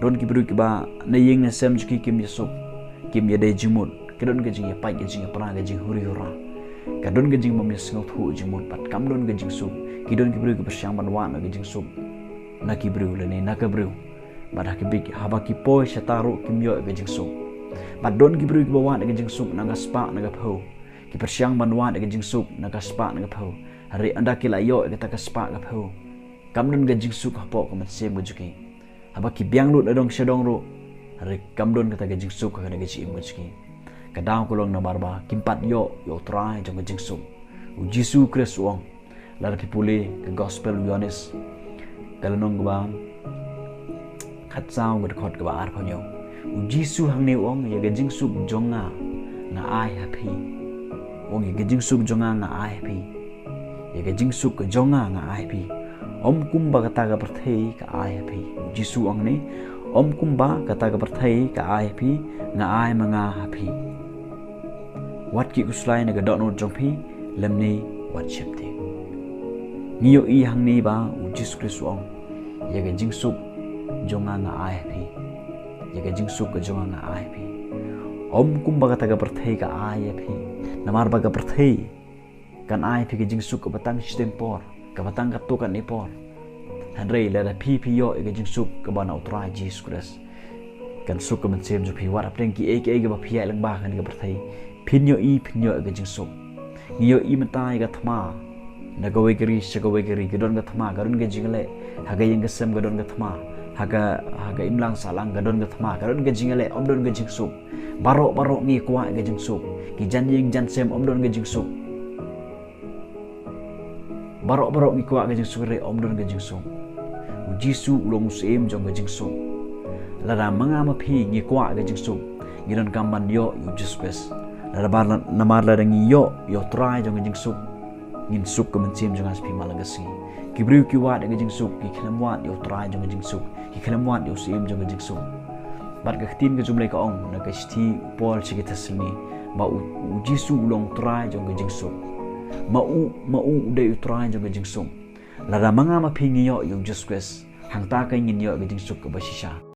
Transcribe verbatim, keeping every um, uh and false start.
Don ki briew kiba na ïing na sem jong ki kim ïasuk, kim ïadei jingmut. Ka don ka jingïapait, ka jingïapra, ka jinghuri hura. Ka don ka jingbym ïasngewthuh jingmut bad kam don ka jingsuk. Ki don ki briew kiba pyrshang ban wad ka jingsuk na ki briew lane na ka briew. Bad ha ki bit haba ki poi shata ruh kim ïoh ka jingsuk. Bad don ki briew kiba wad ka jingsuk na ka spah na ka phew. Ki pyrshang ban wad ka jingsuk na ka spah na ka phew. Hynrei ynda ki la ïoh kata ka spah ka phew, kam don ka jingsuk hapoh ka mynsiem ka jong ki. Haba ki biang lut na dong sha dong ruh, hynrei kam don kata ka jingsuk ha kane ka jingim ka jong ki. Ka daw ka long namar ba kim pat ïoh ïa u Trai jong ka jingsuk. U Jisu Khrist u ong, lada phi pule ka gospel u Ïoannis, ka lynnong kaba khatsaw, ka dkhot kaba arphew hynñiew. U Jisu hangne u ong, ïa ka jingsuk jong nga nga ai ha phi. U ong, ïa ka jingsuk jong nga nga ai ha phi. Ïa ka jingsuk ka jong nga nga ai ha phi. Ym kumba kata ka pyrthei ka ai ha phi. U Jisu u ong hangne, ym kumba kata ka pyrthei ka ai ha phi, nga ai ma nga ha phi. Wat ki khuslai na ka dohnud jong phi, lymne wat sheptieng. Ngi ïohi hangne ba u Jisu Khrist u ong, ïa ka jingsuk jong nga nga ai ha phi. Ïa ka jingsuk ka jong nga nga ai ha phi. Ym kumba kata ka pyrthei ka ai ha phi. Namar ba ka pyrthei kan ai ha phi ka jingsuk kaba tang shiteng por, kaba tang katto katne por. Hynrei lada phi phi ïoh ïa ka jingsuk kaba na u Trai Jisu Khrist, kan suk ka mynsiem jong phi. Wat hapdeng kiei kiei kiba phi ïaid lyngba ha kane ka pyrthei, phin ïohi, phin ïoh ïa ka jingsuk. Ngi ïohi mynta ïa ka thma, na kawei ka ri sha kawei ka ri ka don ka thma, ka don ka jingïaleh. Ha ka ïing ka sem ka don ka thma. Ha ka, ha ka imlang sahlang ka don ka thma, ka don ka jingïaleh, ym don ka jingsuk. Baroh baroh ngi kwah ïa ka jingsuk. Ki jan ïing jan sem ym don ka jingsuk. Baroh baroh ngi kwah ka jingsuk, hynrei ym don ka jingsuk. U Jisu u long u syiem jong ka jingsuk. Lada ma nga ma phi ngi kwah ka jingsuk, ngi donkam ban ïoh ïa u Jisu Khrist. Lada ba, namar lada ngi ïoh ïa u Trai jong ka jingsuk, ngin suk ka mynsiem jong nga sha phi man la ka sngi. Ki briew ki wad ïa ka jingsuk, ki khlem wad ïa u Trai jong ka jingsuk. Ki khlem wad ïa u syiem jong ka jingsuk. Bad ka ktien ka jong U Blei ka ong na ka shithi u Paul sha ki Thessaloni, ba u, u Jisu u long u Trai jong ka jingsuk. Ma u, ma u u dei u Trai jong ka jingsuk. Lada ma nga ma phi ngi ïoh ïa u Jisu Khrist, hangta ka ngin ïoh ka jingsuk kaba shisha.